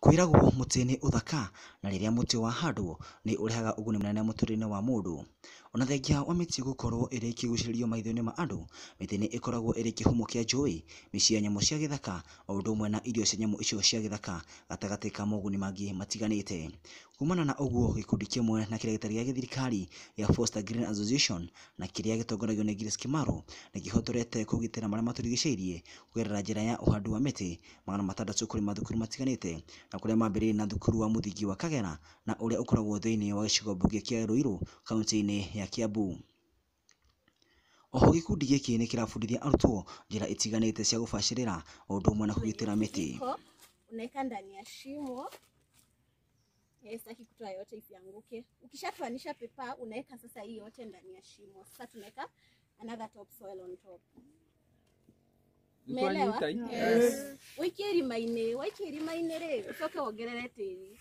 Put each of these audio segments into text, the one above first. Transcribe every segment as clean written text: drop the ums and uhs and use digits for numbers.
Kwĩragwo mũtĩ nĩ ũthaka na rĩrĩa mũtĩ wahandwo nĩ ũrehaga ũguni mũnene mũtũrĩre-inĩ wa mũndũ. Ona thengia wa mĩtĩ gũkorwo ĩrĩ kĩgucĩrĩrio maitho-inĩ ma andũ, mĩtĩ nĩ ĩkoragwo ĩrĩ kĩhumo kĩa njũĩ, mĩciĩ ya nyamũ cia gĩthaka o ũndũ ũmwe na irio cia nyamũ icio cia gĩthaka gatagatĩ ka moguni mangĩ matiganĩte. Kumana na ũguo gĩkundi kĩmwe na kĩrĩa gĩtarĩ gĩa gĩthirikari gĩa Foster Green Association na kĩrĩa gĩtongoragio nĩ Grace Kimaro nĩ kĩhotorete kũgitĩra marĩa matũrigicĩirie kũgerera njĩra ya ũhandi wa mĩtĩ 600 kũrĩ mathukuru matiganĩte na kũrĩa mambĩrĩirie na thukuru wa mũthingi wa Kagera na ũrĩa ũkoragwo thĩinĩ wa gĩcigo mbunge kĩa Ruiru kaunti-inĩ ya Kiambu. Oho gĩkundi gĩkĩ nĩ kĩrabundithia arutwo njĩra itiganĩte cia gũbacĩrĩra o ũndũ ũmwe na kũgitĩra mĩtĩ. Kijiko, unaweka ndani ya shimo. Sitaki kutoa yote isianguke. Ukishatoanisha paper unaweka sasa hii yote ndani ya shimo. Sasa tunaweka another top soil on top. Umeelewa? Yes. Waikie irima-inĩ, waikia irima-inĩ rĩ, ũcoke wongerere tĩri.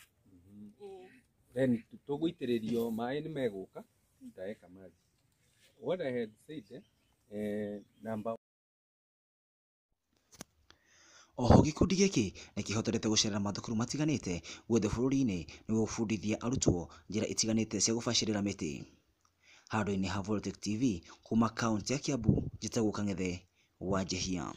Then tũgũitĩrĩrio maĩ nĩ megũka, tutaweka maji. What I had said, number Oho gĩkundi gĩkĩ nĩ kĩhotorete gũcerera mathukuru matiganĩte guothe bũrũri-inĩ nĩguo gũbundithia arutwo njĩra itiganĩte cia gũbacĩrĩra mĩtĩ. Handũ-inĩ ha Voltec TV kuma kaunti ya Kiambu, njĩtagwo Kang'ethe wa Njehia.